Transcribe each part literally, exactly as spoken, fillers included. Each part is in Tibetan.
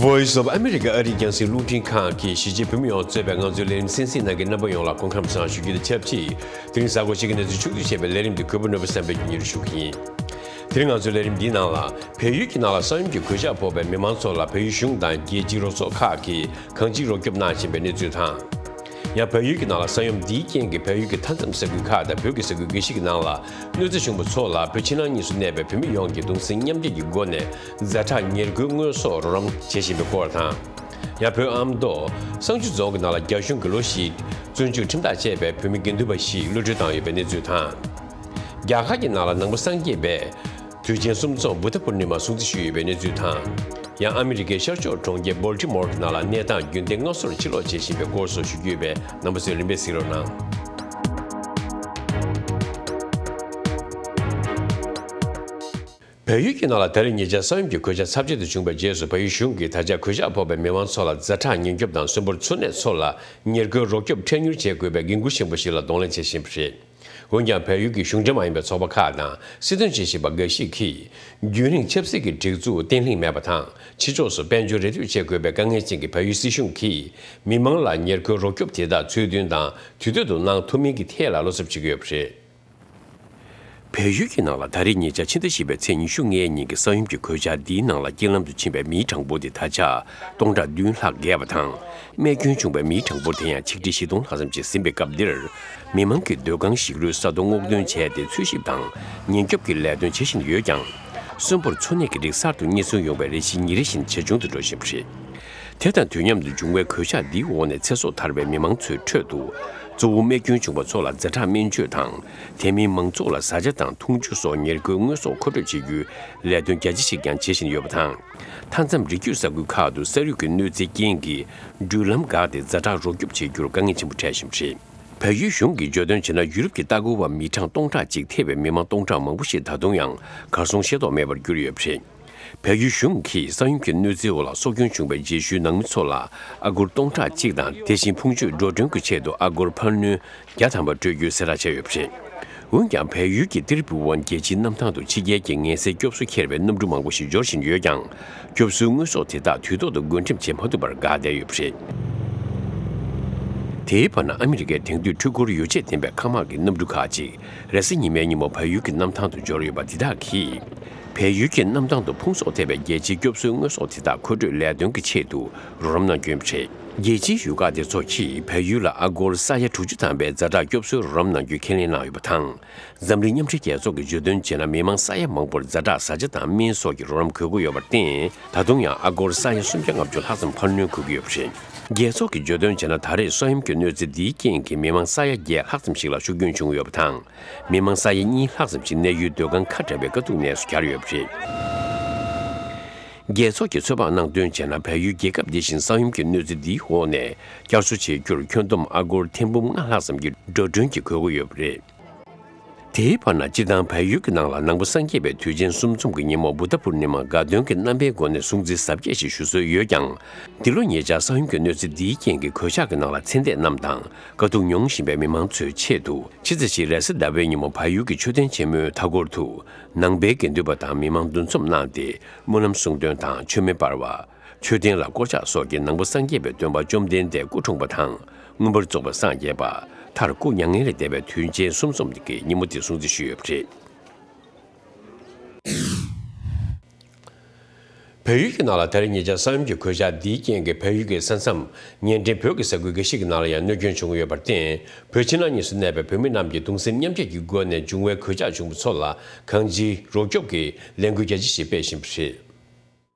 Voice of America ཨ་རིའི་རྒྱང་སྲིང་རླུང་འཕྲིན་ཁང་གིས་གཞིས་བྱེས་བོད་མི་ཡོངས་གཙོས་པའི་ང་ཚོའི་ལས་རིམ་གསན་གཟིགས་གནང་མཁན་རྣམ་པ་ཡོངས་ལ་སྐུ་ཁམས་བཟང་ཞུ་རྒྱུ་དང་ཆབས་ཅིག་དེ་རིང་གཟའ་འཁོར་ཕྱེད་ཀའི་གནས་ཚུལ་ཕྱོགས་བསྡུས་བྱས་པའི་ལས་རིམ་འདི་གུས་པ་ནོར་བུ་བསམ་འཕེལ་གྱིས་སྙན་སྒྲོན་ཞུ་གི་ཡིན། དེ་རིང་ང་ཚོའི་ལས་རིམ་འདིའི་ནང་ལ། བལ་ཡུལ་གྱི་ནང་ལ་ས་ཡོམ་གྱི་གོད་ཆག་ཕོག་པའི་མི་མང་ཚོ་ལ་བལ་ཡུལ་གཞུང་དང་རྒྱལ་སྤྱིའི་རོགས་ཚོགས་ཁག་གིས་གང་ཅིའི་རོགས་སྐྱོབ་གནང་བཞིན་པའི་གནས་ཚུལ་དང་། ཡང་བལ་ཡུལ་གྱི་ནང་ལ་ས་ཡོམ་འདིའི་རྐྱེན་གྱིས་བལ་ཡུལ་གྱི་མཐའ་མཚམས་ས་ཁུལ་ཁག་དང་བོད་ཀྱི་ས་ཁུལ་འགའ་ཞིག་གི་ནང་ལ་གནོད་འཚེ་བྱུང་བ་ཚོ་ལ་བོད་ཕྱི་ནང་གཉིས་སུ་གནས་པའི་བོད་མི་ཡོངས་ཀྱིས་གདུང་སེམས་མཉམ་སྐྱེད་ཀྱི་སྒོ་ནས་ཛ་དྲག་ཉེར་མཁོའི་དངོས་ཟོག་རོགས་རམ་བྱེད་བཞིན་པའི་སྐོར་དང་། ཡང་བོད་ཨ་མདོ་བསང་ཆུ་རྫོང་གི་ནང་ལ་རྒྱ་གཞུང་གིས་ལོ་བཞིའི་བཙོན་འཇུག་ཁྲིམས་ཐག་བཅད་པའི་བོད་མི་དགེ་འདུན་པ་ཞིག་གློད་གྲོལ་བཏང་ཡོད་པའི་གནས་ཚུལ་དང་། རྒྱ་གར་གྱི་ནང་ལ་ནང་པ་སངས་རྒྱས་པས་དུས་ཆེན་སུམ་ཚོགས་བུདྡྷ་པུར་ནི་མ་སྲུང་བརྩི་ཞུས་ཡོད་པའི་གནས་ཚུལ་དང་། ཡང་ཨ་མི་རི་ཀའི་ཤར་ཕྱོགས་གྲོང་ཁྱེར་སྦོལ་ཊི་མོར་གྱི་ནང་ལ་གནས་སྟངས་རྒྱུན་ལྡན་སྔ་སོར་ཕྱིར་ལོག་བྱེད་བཞིན་པའི་སྐོར་སོགས་ཞུ་རྒྱུ་ཡོད་པས་རྣམ་པ་ཚོས་རིམ་པས་གཟིགས་རོགས་གནང་། བལ་ཡུལ་གྱི་ནང་ལ་ད་རེས་ཉེ་ཆར་ས་ཡོམ་གྱི་གོད་ཆག་ཚབས་ཆེ་དུ་བྱུང་བའི་རྗེས་སུ་བལ་ཡུལ་གཞུང་གིས་ད་ཆ་གོད་ཆག་ཕོག་པའི་མི་མང་ཚོ་ལ་ཛ་དྲག་ཉེན་སྐྱོབ་དང་གསོན་པོར་འཚོ་གནས་ཚོ་ལ་ཉེར་མཁོའི་རོགས་སྐྱོབ་འཕྲལ་མྱུར་བྱེད་དགོས་པའི་འགན་འཁུར་ཆེན་པོ་ཞིག་ལ་གདོང་ལེན་བྱེད་བཞིན་པ་རེད། འོན་ཀྱང་བལ་ཡུལ་གྱི་གཞུང་འབྲེལ་མ་ཡིན་པའི་ཚོགས་པ་ཁག་དང་སྲིད་དོན་བྱེད་བཞིན་པ་འགའ་ཞིག་གིས་རྒྱུན་རིང་ཆབ་སྲིད་ཀྱི་སྒྲིག་འཛུགས་བརྟན་ལྷིང་མེད་པ་དང་ཕྱི་ཕྱོགས་སུ་དཔལ་འབྱོར་རེ་ལྟོས་བྱེད་དགོས་པའི་དཀའ་ངལ་ཅན་གྱི་བལ་ཡུལ་སྲིད་གཞུང་གིས་མི་མང་ལ་ཉེར་མཁོའི་རོགས་སྐྱོབ་དེ་དག་ཚུལ་མཐུན་དང་དུས་ཐོག་ཏུ་གནང་ཐུབ་མིན་གྱི་ཐད་ལ་བློ་འཚབ་བྱེད་ཀྱི་ཡོད་པ་རེད། བལ་ཡུལ་གྱི་ནང་ལ་ད་རེས་ཉེ་ཆར་ཕྱི་ཟླ་བཞི་པའི་ཚེས་ཉི་ཤུ་ལྔའི་ཉིན་གྱི་ས་ཡོམ་གྱི་གོད་ཆག་འདིའི་ནང་ལ་རྐྱེན་ལམ་དུ་ཕྱིན་པའི་མིའི་གྲངས་འབོར་དེ་ད་ཆ་སྟོང་ཕྲག་བདུན་ལྷག་བརྒལ་བ་དང་། རྨས་སྐྱོན་བྱུང་བའི་མིའི་གྲངས་འབོར་དེ་ཡང་ཆིག་ཁྲི་བཞི་སྟོང་ལྷག་ཙམ་ཞིག་ཟིན་པའི་སྐབས་འདིར། མི་མང་གི་སྡོད་ཁང་ཞིག་རོའི་ས་རྡོ་སྔོག་འདོན་བྱས་ཏེ་འཚོལ་ཞིབ་དང་ཉེན་སྐྱོབ་ཀྱི་ལས་དོན་བྱེད་བཞིན་ཡོད་ཀྱང་། གསོན་པོར་འཚོ་གནས་ཀྱི་རིགས་གསར་དུ་རྙེད་སོན་ཡོང་བའི་རེ་ཞིག་ཉིན་རེ་བཞིན་ཇེ་ཆུང་དུ་འགྲོ་བཞིན་པ་རེད། དེ་དང་དུས་མཉམ་དུ་འབྱུང་བའི་གོད་ཆག་འདིའི་འོག་ནས་ཚེ་སྲོག་ཐར་བའི་མི་མང་ཚོའི་ཁྲོད་དུ། གཙོ་བོ་རྨས་སྐྱོན་བྱུང་བ་ཚོ་ལ་ཛ་དྲག་སྨན་བཅོས་དང་། དེ་མིན་མང་ཚོགས་ལ་བཟའ་བཅའ་དང་འཐུང་ཆུ་སོགས་ཉེར་མཁོའི་དངོས་ཟོག་མཁོ་སྤྲོད་བྱེད་རྒྱུའི་ལས་དོན་རྒྱ་ཆེ་ཞིག་ཀྱང་བྱེད་བཞིན་ཡོད་པ་དང་། མཐའ་མཚམས་རི་རྒྱུད་ས་ཁུལ་ཁག་ཏུ་ས་རུད་ཀྱི་གནོད་འཚེའི་རྐྱེན་གྱིས་འགྲུལ་ལམ་འགག་སྟེ་ཛ་དྲག་རོགས་སྐྱོབ་བྱེད་རྒྱུར་དཀའ་ངལ་ཆེན་པོ་འཕྲད་བཞིན་པ་རེད། བལ་ཡུལ་གཞུང་གིས་བརྗོད་དོན་བྱས་ན་ཡུ་རོབ་ཀྱི་ལྟ་སྐོར་བ་མི་གྲངས་སྟོང་ཕྲག་གཅིག་ཐེ་བའི་མི་མང་སྟོང་ཕྲག་མང་པོ་ཞིག་ད་དུང་ཡང་གར་སོང་ཤེས་རྟོགས་མེད་པར་གྱུར་ཡོད་པ་རེད། བལ་ཡུལ་གཞུང་གིས་ས་ཡོམ་གྱི་གནོད་འཚེའི་འོག་ལ་སྲོག་སྐྱོན་བྱུང་བའི་རྗེས་ཤུལ་ནང་མི་ཚོ་ལ་ཨ་སྒོར་སྟོང་ཕྲག་གཅིག་དང་དེ་བཞིན་ཕུང་མཆོད་འགྲོ་གྲོན་གྱི་ཆེད་དུ་ཨ་སྒོར་འཕར་སྣོན་བརྒྱ་ཐམ་པ་སྤྲོད་རྒྱུའི་གསལ་བསྒྲགས་བྱས་ཡོད་པ་རེད། འོན་ཀྱང་བལ་ཡུལ་གྱི་ཏིར་བུ་ཝན་རྒྱལ་སྤྱིའི་གནམ་ཐང་དུ་ཕྱི་རྒྱལ་གྱི་ངལ་སེལ་སྐྱོབ་གསོ་འཁྱེར་བའི་གནམ་གྲུ་མང་པོ་ཞིག་འབྱོར་བཞིན་ཡོད་ཀྱང་། སྐྱོབ་གསོའི་དངོས་ཟོག་དེ་དག་དུས་ཐོག་ཏུ་བགོ་འགྲེམས་བྱེད་མ་ཐུབ་པར་འགག་བསྡད་ཡོད་པ་རེད། དེའི་བར་ན་ཨ་མི་རི་ཀའི་དེང་དུས་འཕྲུལ་འཁོར་ཡོ་བྱད་ལྡན་པའི་མཁའ་དམག་གི་གནམ་གྲུ་ཁག་ཅིག་རེས་གཟའ་ཉི་མའི་ཉིན་མོ་བལ་ཡུལ་གྱི་གནམ་ཐང་དུ་འབྱོར་ཡོད་པ་འདི་དག་གིས། བལ་ཡུལ་གྱི་གནམ་ཐང་དུ་ཕུང་གསོག་ཐེབས་པའི་རྒྱལ་སྤྱིའི་སྐྱོབ་གསོའི་དངོས་ཟོག་དེ་དག་མཁོ་སྤྲོད་ལས་དོན་གྱི་ཆེད་དུ་རོགས་རམ་གནང་རྒྱུ་ཡིན་པ་རེད། རྒྱལ་སྤྱིའི་ཡུལ་ཁག་དེ་ཚོ་གིས་བལ་ཡུལ་ལ་ཨ་སྒོར་ས་ཡ་དྲུག་ཅུ་ཐམ་པའི་ཛ་དྲག་སྐྱོབ་གསོའི་རོགས་རམ་གནང་རྒྱུའི་ཁས་ལེན་གནང་ཡོད་པ་དང་། འཛམ་གླིང་མཉམ་འབྲེལ་རྒྱལ་ཚོགས་ཀྱིས་བརྗོད་དོན་བྱས་ན་མི་མང་ས་ཡ་མང་པོར་ཛ་དྲག་བཟའ་བཅའ་དང་སྨན་སོགས་ཀྱི་རོགས་རམ་དགོས་མཁོ་ཡོད་པར་བརྟེན། ད་དུང་ཡང་ཨ་སྒོར་ས་ཡ་སུམ་བརྒྱ་ལྔ་བཅུ་ལྷག་ཙམ་འཕར་སྣོན་དགོས་ཀྱི་ཡོད་པ་རེད། རྒྱལ་ཚོགས་ཀྱིས་བརྗོད་དོན་བྱས་ན་ད་རེས་ས་ཡོམ་གྱི་གནོད་འཚེ་འདིའི་རྐྱེན་གྱིས་མི་མང་ས་ཡ་བརྒྱད་ལྷག་ཙམ་ཞིག་ལ་ཤུགས་སྐྱོན་བྱུང་ཡོད་པ་དང་། མི་མང་ས་ཡ་གཉིས་ལྷག་ཙམ་ཞིག་གནས་ཡུལ་སྡོད་ཁང་ཁ་གྲམ་པའི་དཀའ་སྡུག་གནས་སུ་གྱར་ཡོད་པ་རེད། རྒྱལ་ཚོགས་ཀྱིས་ཚོད་དཔག་གནང་དོན་བྱས་ན་བལ་ཡུལ་རྒྱལ་ཁབ་འདི་བཞིན་ས་ཡོམ་གྱི་གནོད་འཚེ་འདིའི་འོག་ནས་བསྐྱར་གསོ་བྱེད་རྒྱུར་ཁྱོན་བསྡོམས་ཨ་སྒོར་ཐེར་འབུམ་ལྔ་ལྷག་ཙམ་གྱི་འགྲོ་གྲོན་གྱི་དགོས་མཁོ་ཡོད་པ་རེད། དེའི་བར་ན་སྤྱིར་བཏང་བལ་ཡུལ་གྱི་ནང་ལ་ནང་པ་སངས་རྒྱས་པའི་དུས་ཆེན་སུམ་འཛོམས་ཀྱི་ཉིན་མོ་བུདྡྷ་པུར་ནི་མ་དགའ་སྟོན་གྱི་རྣམ་པའི་སྒོ་ནས་སྲུང་བརྩི་གཟབ་རྒྱས་ཤིག་ཞུ་སྲོལ་ཡོད་ཀྱང་། འདི་ལོ་ཉེ་ཆར་ས་ཡོམ་གྱི་གནོད་འཚེ་འདིའི་རྐྱེན་གྱིས་གོད་ཆག་གི་ནང་ལ་ཚེ་འདས་རྣམས་དང་དཀའ་སྡུག་མྱོང་བཞིན་པའི་མི་མང་ཚོའི་ཆེད་དུ་ཕྱི་ཚེས་གཅིག་རེས་གཟའ་ཟླ་བའི་ཉིན་མོ་བལ་ཡུལ་གྱི་མཆོད་རྟེན་ཆེན་མོའི་མཐའ་འཁོར་དུ་ནང་པའི་དགེ་འདུན་པ་དང་མི་མང་འདུ་འཛོམས་གནང་སྟེ་སྨོན་ལམ་གསུང་འདོན་དང་མཆོད་མེ་སྤར་བ། མཆོད་རྟེན་ལ་སྐོར་ཕྱག་སོགས་ཀྱིས་ནང་པ་སངས་རྒྱས་པའི་སྟོན་པ་བཅོམ་ལྡན་འདས་སྐུ་འཁྲུངས་པ་དང་མངོན་པར་རྫོགས་པར་སངས་རྒྱས་པ། མཐར་སྐུ་མྱ་ངན་ལས་འདས་པའི་དུས་ཆེན་སུམ་འཛོམས་ཀྱི་ཉིན་མོ་དེ་སྲུང་བརྩི་ཞུས་ཡོད་པ་རེད། བལ་ཡུལ་གྱི་ནང་ལ་ད་རེས་ཉེ་ཆར་ས་ཡོམ་གྱི་གོད་ཆག་འདིའི་རྐྱེན་གྱིས་བལ་ཡུལ་གྱི་ས་མཚམས་ཉེ་འབྲེལ་བོད་ཀྱི་ས་ཁུལ་འགའ་ཞིག་གི་ནང་ལ་ཡང་གནོད་སྐྱོན་བྱུང་ཡོད་པར་བརྟེན། བོད་ཕྱི་ནང་གཉིས་སུ་གནས་པའི་བོད་མི་རྣམས་ཀྱིས་གདུང་སེམས་མཉམ་སྐྱེད་ཀྱི་སྒོ་ནས་འབྱུང་བའི་གོད་ཆག་བྱུང་བ་ཚོ་ལ་གང་ཅིའི་རོགས་སྐྱོབ་ཀྱི་ལས་འགུལ་རྒྱ་ཆེ་ཞིག་སྤེལ་བཞིན་པ་རེད།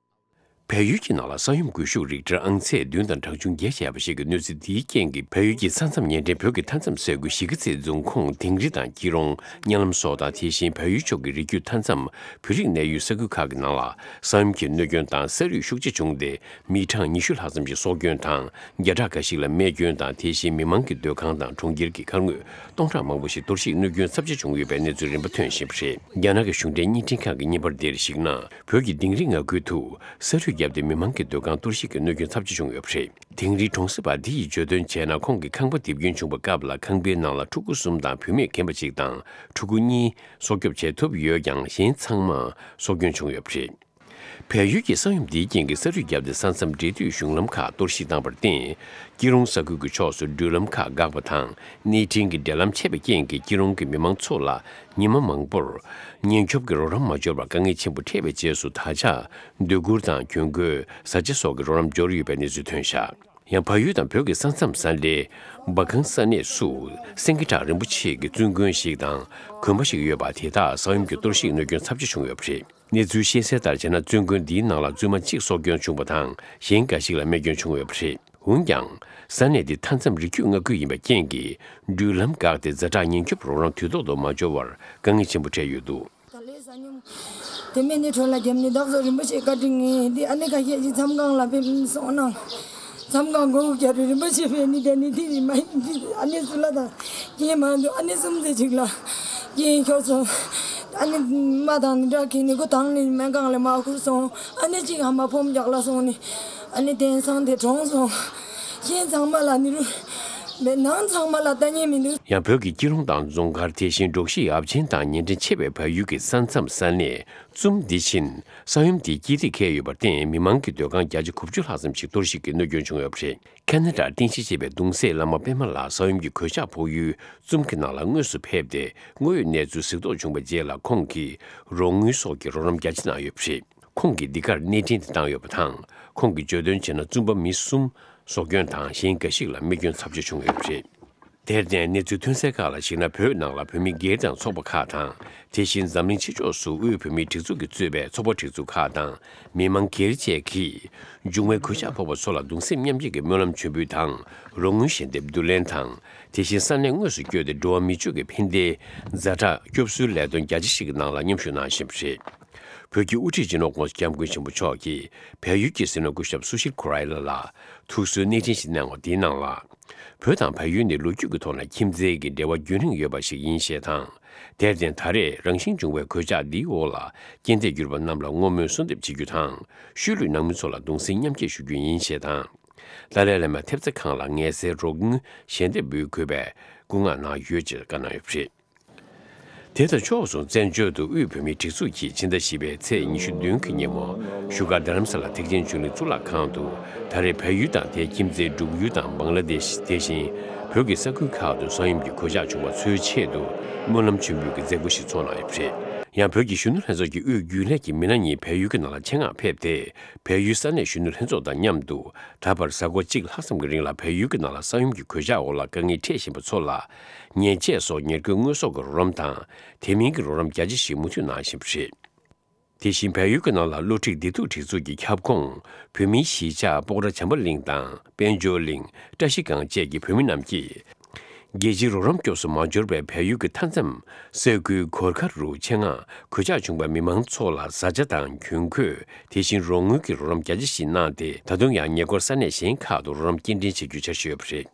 བལ་ཡུལ་གྱི་ནང་ལ་ས་ཡོམ་སྒུལ་ཤུགས་རིག་ཊར་ཨང་ཚད་བདུན་དང་གྲངས་ཆུང་བརྒྱད་བྱས་པ་ཞིག་གི་གནོད་འཚེ་འདིའི་རྐྱེན་གྱིས་བལ་ཡུལ་གྱི་ས་མཚམས་ཉེ་འབྲེལ་བོད་ཀྱི་མཐའ་མཚམས་ས་ཁུལ་གཞིས་ཀ་རྩེ་རྫོང་ཁོངས་དིང་རི་དང་སྐྱིད་རོང་། གཉའ་ལམ་སོགས་དང་དེ་བཞིན་བལ་ཡུལ་ཕྱོགས་ཀྱི་རི་རྒྱུད་མཐའ་མཚམས་བོད་རིགས་གནས་ཡུལ་ས་ཁུལ་ཁག་གི་ནང་ལ་ས་ཡོམ་གྱི་གནོད་སྐྱོན་དང་ས་རུད་ཤུགས་ཆེ་བྱུང་སྟེ་མི་གྲངས་ཉི་ཤུ་ལྷག་ཙམ་ཞིག་སྲོག་སྐྱོན་དང་བརྒྱ་ཕྲག་འགའ་ཞིག་ལ་རྨས་སྐྱོན་དང་དེ་བཞིན་མི་མང་གི་སྡོད་ཁང་དང་གྲོང་ཁྱེར་གྱི་མཁར་ངོས་སྟོང་ཕྲག་མང་པོ་ཞིག་གཏོར་བཤིག་གནོད་སྐྱོན་ཚབས་ཆེ་བྱུང་ཡོད་པའི་གནས་ཚུལ་རིམ་པ་ཐོན་བཞིན་པ་རེད། རྒྱ་ནག་གི་གཞུང་འབྲེལ་བརྙན་འཕྲིན་ཁང་གི་བརྙན་པར་འདིར་གཞིགས་ན། བོད་ཀྱི་དིང་རི་མངའ་ཁུལ་དུ་ས་རུད་བརྒྱབ་སྟེ་མི་མང་གི་སྡོད་ཁང་གཏོར་བཤིག་གི་གནོད་སྐྱོན་ཚབས་ཆེ་བྱུང་ཡོད་པ་རེད། དིང་རིའི་གྲོང་གསེབ་པ་འདི་ཡིས་བརྗོད་དོན་བྱས་ན་ཁོང་གི་ཁང་པ་རྡིབ་སྐྱོན་བྱུང་བའི་སྐབས་ལ་ཁང་པའི་ནང་ལ་ཕྲུ་གུ་གསུམ་དང་བུད་མེད་རྒན་པ་གཅིག་དང་ཕྲུ་གུ་གཉིས་སྲོག་སྐྱོབ་བྱེད་ཐུབ་ཡོད་ཀྱང་གཞན་ཚང་མ་སྲོག་སྐྱོན་བྱུང་ཡོད་པ་རེད། བལ་ཡུལ་གྱི་ས་ཡོམ་འདིའི་རྐྱེན་གྱིས་ས་རུད་བརྒྱབ་སྟེ་ས་མཚམས་འབྲེལ་མཐུད་གཞུང་ལམ་ཁག་གཏོར་བཤིག་བཏང་བར་བརྟེན། སྐྱིད་རོང་ས་ཁུལ་གྱི་ཕྱོགས་སུ་འགྲུལ་ལམ་ཁག་འགག་པ་དང་། གནས་འཕྲིན་གྱི་འབྲེལ་ལམ་ཆད་པའི་རྐྱེན་གྱིས་སྐྱིད་རོང་གི་མི་མང་ཚོ་ལ་ཉི་མ་མང་པོར་ཉེན་སྐྱོབ་ཀྱི་རོགས་རམ་མ་འབྱོར་བར་དཀའ་ངལ་ཆེན་པོ་འཕྲད་པའི་རྗེས་སུ། ད་ཆ་སྡོད་གུར་དང་གྱོན་གོས། བཟའ་བཅའ་སོགས་ཀྱི་རོགས་རམ་འབྱོར་ཡོད་པའི་གནས་ཚུལ་ཐོན་བཞག་ཡང་། བལ་ཡུལ་དང་བོད་ཀྱི་ས་མཚམས་ས་ལའི་སྦ་ཁང་ས་གནས་སུ། སེང་གེ་བྲག་རིན་པོ་ཆེ་གི་བཙུན་དགོན་ཞིག་དང་གོན་པ་ཞིག་ཡོད་པ་དེ་དག་ས་ཡོམ་གྱི་གཏོར་བཤིག་གནོད་སྐྱོན་ཚབས་ཆེ་བྱུང་ཡོད་པ་རེད། གནས་ཚུལ་ཤེས་གསལ་ལྟར་བྱས་ན། བཙུན་དགོན་འདིའི་ནང་ལ་བཙུན་མ་གཅིག་སྲོག་སྐྱོན་བྱུང་བ་དང་། གཞན་འགའ་ཞིག་ལ་རྨས་སྐྱོན་བྱུང་ཡོད་པ་རེད། འོན་ཀྱང་། ས་གནས་འདི་མཐའ་མཚམས་རི་རྒྱུད་མངའ་ཁུལ་ཡིན་པའི་རྐྱེན་གྱིས། འགྲུལ་ལམ་འགག་སྟེ། ཛ་དྲག་ཉེན་སྐྱོབ་རོགས་རམ་དུས་ཐོག་ཏུ་མ་འབྱོར་བར་དཀའ་ངལ་ཆེན་པོ་འཕྲད་ཡོད་འདུག་ད་ལས་ས་ཉུང་། དེ་མིན་ནི་གྲོ་ལ་རྒྱབ་ནི་བདག་སོགས་རིན་པོ་ཆེ་བཀའ་དྲིན་ངེས་འདི་ཨ་ནི་ཁ་ཤས་ཀྱི་མཚམས་ཁང་ལ་ཕེབས་སོང་ན། མཚམས་ཁང་སྒོ་བརྒྱབ་རེ་རིན་པོ་ཆེ་ཕེབས་ནི་དེ་ནི་དེ་ནི་མ་ཡིན་འདི་ཨ་ནི་སུ་ལ་དང་རྐྱེན་མ་འདུག་ཨ་ནི་གསུམ་ཚེ་གཅིག་ལ་རྐྱེན་ཤོར་སོང་། ཨ་ནི་མ་དང་ནི་འདྲ་ཁེ་ནི་ཁོ་དང་ནི་སྨན་ཁང་ལ་མ་ཁུར་སོང་། ཨ་ནི་གཅིག་ཨ་མ་ཕོམ་རྒྱག་ལ་སོང་ནི་ཨ་ནི་དེང་སང་དེ་གྲོངས་སོང་། གཞན་ཚང་མ་ལ་ནི་རུ་མེད་ནང་ཚང་མ་ལ་ལྟ་ཉན་མི་འདུག་ཡང་བོད་ཀྱི་སྐྱིད་རོང་དང་རྫོང་མཁར། དེ་བཞིན་འབྲོག་གཞིས་ཡབ་ཆེན་དང་ཉེ་འབྲེལ་ཆེ་བའི་བལ་ཡུལ་གྱི་ས་མཚམས་ས་གནས་ཙུམ་འདི་བཞིན་ས་ཡོམ་དེའི་དཀྱིལ་རིས་འཁེལ་ཡོད་པར་བརྟེན། མི་མང་གི་སྡོད་ཁང་བརྒྱ་ཆ་དགུ་བཅུ་ལྷག་ཙམ་ཞིག་གཏོར་བཤིག་གི་གནོད་སྐྱོན་བྱུང་ཡོད་པ་རེད། ཁ་ན་ཌར་རྟེན་གཞི་བྱས་པའི་གདུང་སྲས་བླ་མ་པད་མ་ལགས་ས་ཡོམ་གྱི་གོད་ཆག་ཕོག་ཡུལ་ཙུམ་གྱི་ནང་ལ་དངོས་སུ་ཕེབས་ཏེ། དངོས་ཡོད་གནས་ཚུལ་གཟིགས་རྟོག་བྱུང་བའི་རྗེས་ལ། ཁོང་གིས་རོགས་དངུལ་སོགས་ཀྱི་རོགས་རམ་རྒྱ་ཆེ་གནང་ཡོད་པ་རེད། ཁོང་གིས་འདི་གར་གནས་འཕྲིན་དེ་བཏང་ཡོད་པ་དང་། ཁོང་གིས་བརྗོད་དོན་བྱས་ན། བཙུན་པ་མི་གསུམ་སྲོག་སྐྱོན་དང་། གཞན་འགའ་ཞིག་ལ་རྨས་སྐྱོན་ཚབས་ཆེ་བྱུང་ཡོད་པ་རེད། དེར་བརྟེན། གནས་ཚུལ་ཐོན་གསལ་ཁག་ལ་གཞིགས་ན། བོད་ནང་ལ་བོད་མི་སྒེར་དང་ཚོགས་པ་ཁག་དང་། དེ་བཞིན་འཛམ་གླིང་ཕྱི་ཕྱོགས་སུ་དབུས་བོད་མིའི་སྒྲིག་འཛུགས་ཀྱིས་གཙོས་པའི་ཚོགས་པ་སྒྲིག་འཛུགས་ཁག་དང་། མི་མང་སྒེར་བཅས་ཀྱིས། འབྱུང་བའི་གོད་ཆག་ཕོག་པ་ཚོ་ལ་གདུང་སེམས་མཉམ་སྐྱེད་ཀྱི་སྨོན་ལམ་མཆོད་འབུལ་དང་། རོགས་དངུལ་ཞལ་འདེབས་བསྡུ་ལེན་དང་། དེ་བཞིན་ས་གནས་དངོས་སུ་བསྐྱོད་དེ། འགྲོ་བ་མི་སྤྱོད་ཀྱི་ཕན་བདེའི་ཛ་དྲག་སྐྱོབ་གསོའི་ལས་དོན་རྒྱ་ཆེ་ཞིག་གི་ནང་ལ་མཉམ་ཞུགས་གནང་བཞིན་པ་རེད། བོད་ཀྱི་དབུ་ཁྲིད་སྤྱི་ནོར་༸གོང་ས་༸སྐྱབས་མགོན་ཆེན་པོ་མཆོག་གིས་བལ་ཡུལ་གྱི་སྲིད་བློན་སྐུ་ཞབས་སུ་ཤིལ་ཁོ་ར་ལ་ལ་ཐུགས་གསོའི་གནས་འཕྲིན་ཞིག་གནང་བ་དེའི་ནང་ལ། བོད་དང་བལ་ཡུལ་ནི་ལོ་རྒྱུས་ཀྱི་ཐོག་ན་ཁྱིམ་མཚེས་ཀྱི་འབྲེལ་བ་རྒྱུན་རིང་ཡོད་པ་ཞིག་ཡིན་ཞེས་དང་། དེར་བརྟེན། ད་རེས་རང་བཞིན་འབྱུང་བའི་གོད་ཆག་འདིའི་འོག་ལ་རྐྱེན་འདས་གྱུར་པ་རྣམས་ལ་བསྔོ་སྨོན་གསོལ་འདེབས་བྱེད་རྒྱུ་དང་། ཤུལ་ལུས་ནང་མི་ཚོ་ལ་གདུང་སེམས་མཉམ་སྐྱེད་ཞུ་རྒྱུ་ཡིན་ཞེས་དང་། ཏཱ་ལའི་བླ་མའི་ཐེབས་རྩ་ཁང་ལ་ངལ་སེལ་རོགས་དངུལ་ཞལ་འདེབས་འབུལ་དགོས་པའི་སྐུ་མངགས་གནང་ཡོད་ཅེས་བཀའ་གནང་ཡོད་པ་རེད། དེ་དང་ཕྱོགས་མཚུངས། བཙན་བྱོལ་དུ་དབུས་བོད་མིའི་སྒྲིག་འཛུགས་ཀྱིས་ཕྱི་ཟླ་བཞི་པའི་ཚེས་ཉི་ཤུ་བདུན་གྱི་ཉིན་མོ། བཞུགས་སྒར་རྡ་རམ་ས་ལ་ཐེག་ཆེན་ཆོས་གླིང་གཙུག་ལག་ཁང་དུ། ད་རེས་བལ་ཡུལ་དང་དེའི་ཁྱིམ་མཚེས་འབྲུག་ཡུལ་དང་བང་ལ་དེཤ། དེ་བཞིན་བོད་ཀྱི་ས་ཁུལ་ཁག་ཏུ་ས་ཡོམ་གྱི་གོད་ཆག་བྱུང་བ་ཚོའི་ཆེད་དུ་སྨོན་ལམ་མཆོད་འབུལ་གྱི་མཛད་སྒོ་ཞིག་ཚོགས་གནང་ཡོད་པ་རེད། ཡང་། བོད་ཀྱི་གཞོན་ནུ་ལྷན་ཚོགས་ཀྱི་དབུས་རྒྱུན་ལས་ཀྱི་མི་སྣ་གཉིས་བལ་ཡུལ་གྱི་ནང་ལ་ཆེད་མངགས་ཕེབས་ཏེ། བལ་ཡུལ་ས་གནས་གཞོན་ནུ་ལྷན་ཚོགས་དང་མཉམ་དུ། ད་བར་གཟའ་འཁོར་གཅིག་ལྷག་ཙམ་གྱི་རིང་ལ་བལ་ཡུལ་གྱི་ནང་ལ་ས་ཡོམ་གྱི་གོད་ཆག་འོག་ལ་དཀའ་ངལ་འཕྲད་བཞིན་པ་ཚོ་ལ། ཉལ་ཆས་སོགས་ཉེར་མཁོའི་དངོས་ཟོག་གི་རོགས་རམ་དང་། དེ་མིན་གྱི་རོགས་རམ་རྒྱ་ཆེ་ཞིག་མུ་མཐུད་གནང་བཞིན་པ་རེད། དེ་བཞིན། བལ་ཡུལ་གྱི་ནང་ལ་བློ་འགྲིག་བདེ་སྡུག་སྒྲིག་འཛུགས་ཀྱི་ཁྱབ་ཁོངས། བོད་མིའི་གཞིས་ཆགས་སྤོག་ར་བྱམས་པ་གླིང་དང་། དཔལ་འབྱོར་གླིང་། བཀྲ་ཤིས་སྒང་བཅས་ཀྱི་བོད་མི་རྣམས་ཀྱིས། རྒྱལ་སྤྱིའི་རོགས་རམ་སྐྱོབ་སུ་མ་འབྱོར་བའི་བལ་ཡུལ་གྱི་མཐའ་མཚམས་ས་ཁུལ་གོར་ཁ་རུ་ཆེད་མངགས་གོད་ཆག་བྱུང་བའི་མི་མང་ཚོ་ལ་བཟའ་བཅའ་དང་གྱོན་གོས། དེ་བཞིན་རོགས་དངུལ་གྱི་རོགས་རམ་རྒྱ་ཆེ་ཞིག་གནང་སྟེ། ད་དུང་ཡང་ཉེ་འཁོར་ས་གནས་གཞན་ཁག་ཏུ་རོགས་རམ་སྐྱེལ་འདྲེན་བྱེད་རྒྱུའི་འཆར་གཞི་ཡོད་པ་རེད།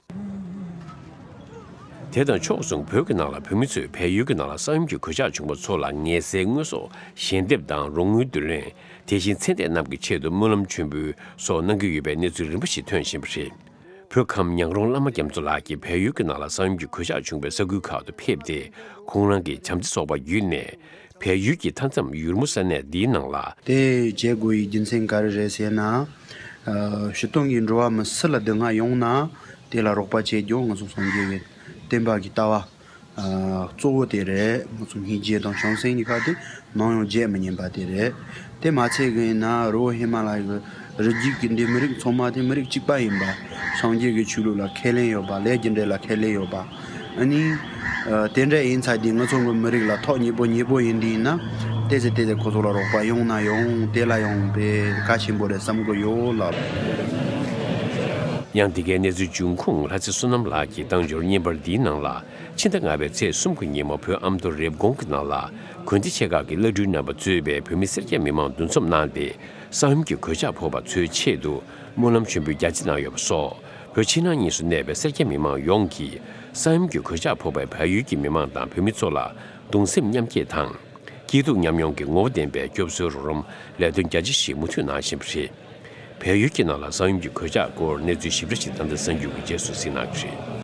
དེ་དང་ཕྱོགས་མཚུངས། བོད་ཀྱི་ནང་ལ་བོད་མི་ཚོས་བལ་ཡུལ་གྱི་ནང་ལ་ས་ཡོམ་གྱི་གོད་ཆག་བྱུང་བ་ཚོ་ལ་ངལ་སེལ་དངོས་ཟོག་ཞལ་འདེབས་དང་རོགས་དངུལ་བསྡུ་ལེན། དེ་བཞིན་ཚེ་འདས་རྣམས་ཀྱི་ཆེད་དུ་སྨོན་ལམ་མཆོད་འབུལ་སོགས་གནང་གི་ཡོད་པའི་གནས་ཚུལ་རིམ་པ་ཞིག་ཐོན་བཞིན་པ་རེད། བོད་ཁམས་ཉང་རོང་བླ་མ་རྒྱ་མཚོ་ལགས་ཀྱིས་བལ་ཡུལ་གྱི་ནང་ལ་ས་ཡོམ་གྱི་གོད་ཆག་བྱུང་བའི་ས་ཁུལ་ཁག་ཏུ་ཕེབས་ཏེ། ཁོང་རང་གི་བྱམས་བརྩེ་ཚོགས་པ་བརྒྱུད་ནས། བལ་ཡུལ་གྱི་མཐའ་མཚམས་ཡུལ་མོ་ས་གནས་འདིའི་ནང་ལ། དེ་བྱེད་དགོས་པའི་རྒྱུ་མཚན་ག་རེ་རེད་ཟེར་ན། ཨ། ཕྱི་སྟོང་གི་འགྲོ་བ་མི་སུ་ལ་སྡུག་བསྔལ་ཡོང་ན། དེ་ལ་རོགས་པ་བྱེད་རྒྱུ་ང་ཚོ་སངས་རྒྱས་ཀྱི་བསྟན་པ་གི་ལྟ་བ། ཨ། གཙོ་བོ་དེ་རེད། ང་ཚོ་སྙིང་རྗེ་དང་བྱམས་སེམས་གཉིས་ཀ་དེ་ནམ་ཡང་བརྗེད་མི་ཉན་པ་དེ་རེད། དེ་མ་ཚད་གི་ཡིན་ན། རི་བོ་ཧི་མ་ལ་ཡའི་རི་རྒྱུད་ཀྱི་འདི་མི་རིགས་ཚང་མ་དེ་མི་རིགས་གཅིག་པ་ཡིན་པ། སངས་རྒྱས་ཀྱི་ཆོས་ལུགས་ལ་ཁས་ལེན་ཡོད་པ། ལས་རྒྱུ་འབྲས་ལ་ཁས་ལེན་ཡོད་པ། ཨ་ནི། ཨ། དེ་འདྲ་ཡིན་ཚ་དེ་ང་ཚོ་གི་མི་རིགས་ལ་ཐོག་མཉེས་པོ་མཉེས་པོ་ཡིན་དེ་ཡིན་ན། ཏོག་ཙམ་ཏོག་ཙམ་ཁོ་ཚོ་ལ་རོགས་པ་ཡོང་ན་ཡང་དེ་ལ་ཡང་དཔེ་གལ་ཆེན་པོ་རེད་བསམ་གི་ཡོད་ལགས། ཡང་། འདི་གའི་གནས་ཚུལ་འབྱུང་ཁུངས། ལྷ་རྩེ་བསོད་ནམས་ལགས་ཀྱི་བཏང་འབྱོར་བརྙན་པར་འདིའི་ནང་ལ། ཕྱི་ཟླ་ལྔ་པའི་ཚེས་གསུམ་གྱི་ཉིན་མོ། བོད་ཨ་མདོ་རེབ་གོང་གི་ནང་ལ། དགོན་སྡེ་ཆེ་ཁག་གི་བླ་སྤྲུལ་རྣམ་པ་གཙོས་པའི་བོད་མི་སེར་སྐྱ་མི་མང་འདུ་འཛོམས་གནང་སྟེ། ས་ཡོམ་གྱི་གོད་ཆག་ཕོག་པ་ཚོའི་ཆེད་དུ་སྨོན་ལམ་མཆོད་འབུལ་རྒྱ་ཆེ་གནང་ཡོད་པ་སོགས། བོད་ཕྱི་ནང་གཉིས་སུ་གནས་པའི་སེར་སྐྱ་མི་མང་ཡོངས་ཀྱིས། ས་ཡོམ་གྱི་གོད་ཆག་ཕོག་པའི་བལ་ཡུལ་གྱི་མི་མང་དང་བོད་མི་ཚོ་ལ་གདུང་སེམས་མཉམ་སྐྱེད་དང་། སྐྱིད་སྡུག་མཉམ་མྱོང་གི་ངོ་བོ་ལྡན་པའི་སྐྱོབ་གསོའི་རོགས་རམ་ལས་དོན་རྒྱ་ཆེ་ཞིག་མུ་མཐུད་གནང་བཞིན་པ་རེད། བལ་ཡུལ་གྱི་ནང་ལ་ས་ཡོམ་གྱི་གོད་ཆག་སྐོར་གནས་ཚུལ་ཞིབ་ཕྲ་ཞིག་ད་ལྟ་གསར་འགྱུར་གྱི་རྗེས་སུ་གཟིགས་གནང་གི་རེད།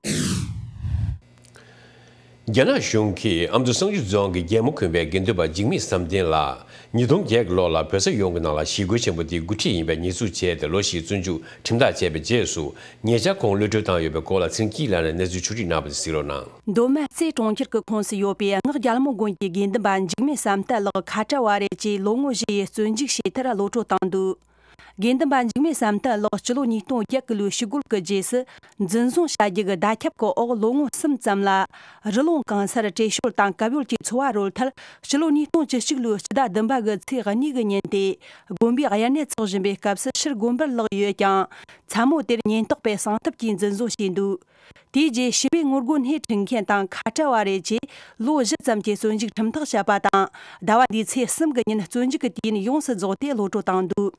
རྒྱ་ནག་གཞུང་གིས་ཨ་མདོ་གསང་སྤྱོད་རྫོང་གི་རྒྱལ་མོ་དགོན་པའི་དགེ་འདུན་པ་འཇིགས་མེད་བསམ་གཏན་ལགས་ཉིས་སྟོང་བརྒྱད་ཀྱི་ལོ་ལ་བོད་ས་ཡོངས་ཀྱི་ནང་ལ་ཞི་རྒོལ་ཆེན་པོ་དེའི་འགོ་ཁྲིད་ཡིན་པའི་ཉེས་འཛུགས་བྱས་ཏེ་ལོ་བཞིའི་བཙོན་འཇུག་ཁྲིམས་ཐག་བཅད་པའི་རྗེས་སུ་ཉེ་ཆར་ཁོང་གློད་གྲོལ་བཏང་ཡོད་པའི་སྐོར་ལ་ཚེ་རིང་སྐྱིད་ལགས་ནས་གནས་ཚུལ་ཕྱོགས་སྒྲིག་གནང་བ་དེ་གཟིགས་རོགས་གནང་། མདོ་སྨད་རྩེ་གྲོང་ཁྱེར་གྱི་ཁོངས་སུ་ཡོད་པའི་སྔགས་རྒྱལ་མོ་དགོན་གྱི་དགེ་འདུན་པ་འཇིགས་མེད་བསམ་གཏན་ལགས་ཁ་བྲལ་བ་རེད་ཅེས་ལོ་ངོ་བཞི་ཡི་བཙོན་འཇུག་བྱས་མཐར་གློད་གྲོལ་བཏང་འདུག་དགེ་འདུན་པ་འཇིགས་མེད་བསམ་གཏན་ལགས་སྤྱི་ལོ་ཉིས་སྟོང་བརྒྱད་ཀྱི་ལོའི་ཞི་རྒོལ་གྱི་རྗེས་སུ་འཛིན་བཟུང་བྱ་རྒྱུ་གི་བརྡ་ཁྱབ་ཀྱི་འོག་ལོ་ངོ་གསུམ་ཙམ་ལ་རི་ལུང་གང་སར་བྲོས་བྱོལ་དང་གབ་ཡོལ་གྱི་འཚོ་བ་རོལ་མཐར་སྤྱི་ལོ་ཉིས་སྟོང་བཅུ་གཅིག་ལོའི་སྤྱི་ཟླ་བདུན་པ་གི་ཚེས་གཉིས་ཀྱི་ཉིན་ཏེ་དགོན་པའི་དབྱར་གནས་འཚོགས་བཞིན་པའི་སྐབས་སུ་ཕྱིར་དགོན་པར་ལོག་ཡོད་ཀྱང་མཚན་མོ་དེར་ཉེན་རྟོག་པས་གསང་ཐབས་ཀྱིས་འཛིན་བཟུང་བྱས་འདུག་དེའི་རྗེས་ཞི་བའི་ངོ་རྒོལ་སྣེ་ཁྲིད་མཁན་དང་ཁ་བྲལ་བ་རེད་ཅེས་ལོ་བཞི་ཙམ་གྱི་བཙོན་འཇུག་ཁྲིམས་ཐག་བཅད་པ་དང་ཟླ་བ་འདིའི་ཚེས་གསུམ་གྱི་ཉིན་བཙོན་འཇུག་གི་དུས་ཡུན་ཡོངས་སུ་རྫོགས་ཏེ་གློད་གྲོལ་བཏང་འདུག་